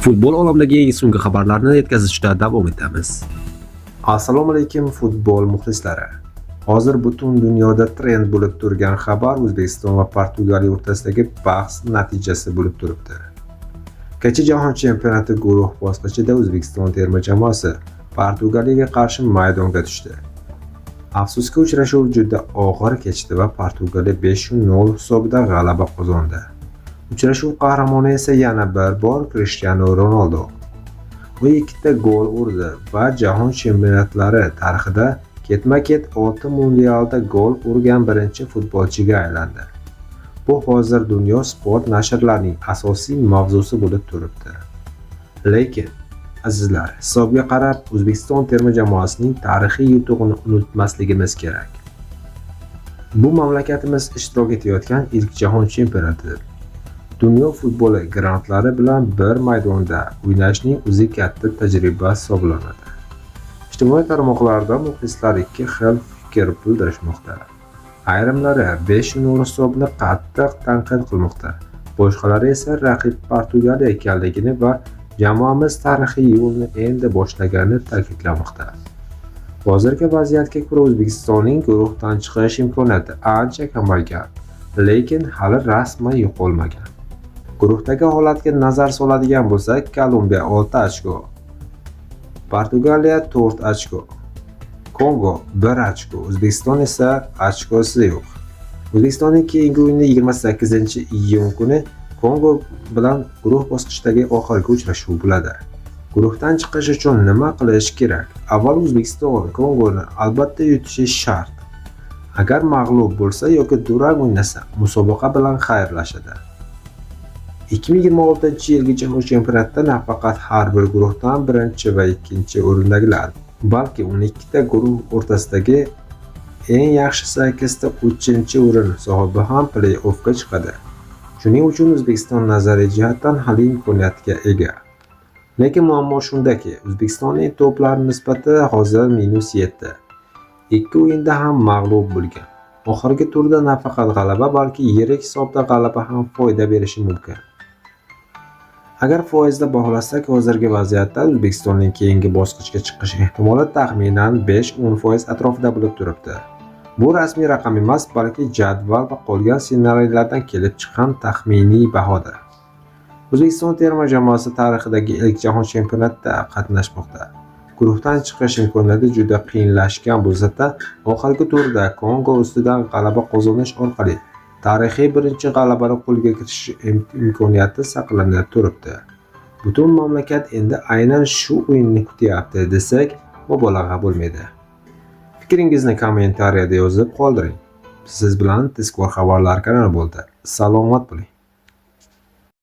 Futbol olamidagi eng so'nggi xabarlarni yetkazishda davom etamiz. Assalomu alaykum, futbol muxlislari. Hozir butun dunyoda trend bo'lib turgan xabar O'zbekiston va Portugaliya o'rtasidagi bahs natijasi bo'lib turibdi. Kecha Jahon chempionati guruh bosqichida O'zbekiston terma jamoasi Portugaliyaga qarshi maydonga tushdi. Afsuski, uchrashuv juda og'ir kechdi va Portugaliya 5-0 hisobida g'alaba qozondi. Uchrashuv qahramoni esa yana bir bor Krishtianu Ronaldu. U ikkita gol urdi va jahon chempionatlari tarixida ketma-ket 6 mundialda gol urgan birinchi futbolchiga aylandi. Bu hozir dunyo sport nashrlarining asosiy mavzusi bo'lib turibdi. Lekin, azizlar, hisobga qarab O'zbekiston terma jamoasining tarixiy yutug'ini unutmasligimiz kerak. Bu mamlakatimiz ishtirok etayotgan ilk jahon chempionati. Dunyo futboli grandlari bilan bir maydonda o'ynashning o'zi katta tajriba hisoblanadi. Ijtimoiy tarmoqlarda muxlislar ikki xil fikr bildirishmoqda. Ayrimlari 5-0 hisobini qattiq tanqid qilmoqda. Boshqalari esa raqib Portugaliya ekanligini va jamoamiz tarixiy yo'lni endi boshlaganini ta'kidlamoqda. Hozirgi vaziyatga ko'ra O'zbekistonning guruhdan chiqish imkoniyati ancha kamaygan, lekin hali rasman yo'qolmagan. Guruhdagi holatga nazar soladigan bo'lsak, Kolumbiya 6 ochko, Portugaliya 4 ochko, Kongo 1 ochko, O'zbekiston esa ochkosi yo'q. O'zbekistonning keyingi o'yini 28-iyun kuni Kongo bilan guruh bosqichidagi oxirgi uchrashuv bo'ladi. Guruhdan chiqish uchun nima qilish kerak? Avval O'zbekiston Kongoni albatta yutishi shart. Agar mag'lub bo'lsa yoki durang o'ynasa, musobaqa bilan xayrlashadi. 2026-yilgi jahon chempionatida nafaqat har bir guruhdan birinchi va ikkinchi o'rindagilar, balki 12 ta guruh o'rtasidagi eng yaxshi 8 ta 3-o'rin sohibi ham pley-offga chiqadi. Shuning uchun O'zbekiston nazariy jihatdan hali imkoniyatga ega. Lekin muammo shundaki, O'zbekistonning to'plar nisbati hozir -7. Ikki o'yinda ham mag'lub bo'lgan. Oxirgi turda nafaqat g'alaba, balki yirik hisobda g'alaba ham foyda berishi mumkin. Agar foizda baholasak, hozirgi vaziyatda O'zbekistonning keyingi bosqichga chiqish ehtimoli taxminan 5-10% atrofida bo'lib turibdi. Bu rasmiy raqam emas, balki jadval va qolgan ssenariylardan kelib chiqqan taxminiy bahodir. O'zbekiston terma jamoasi tarixidagi ilk jahon chempionatida qatnashmoqda. Guruhdan chiqish imkoniyati juda qiyinlashgan bo'lsa-da, oxirgi turda Kongo ustidan g'alaba qozonish orqali tarixiy birinchi g'alabani qo'lga kiritish imkoniyati saqlanib turibdi. Butun mamlakat endi aynan shu o'yinni kutyapti desak, mubolag'a bo'lmaydi. Fikringizni kommentariyada yozib qoldiring. Siz bilan Tezkor xabarlar kanali bo'ldi. Salomat bo'ling.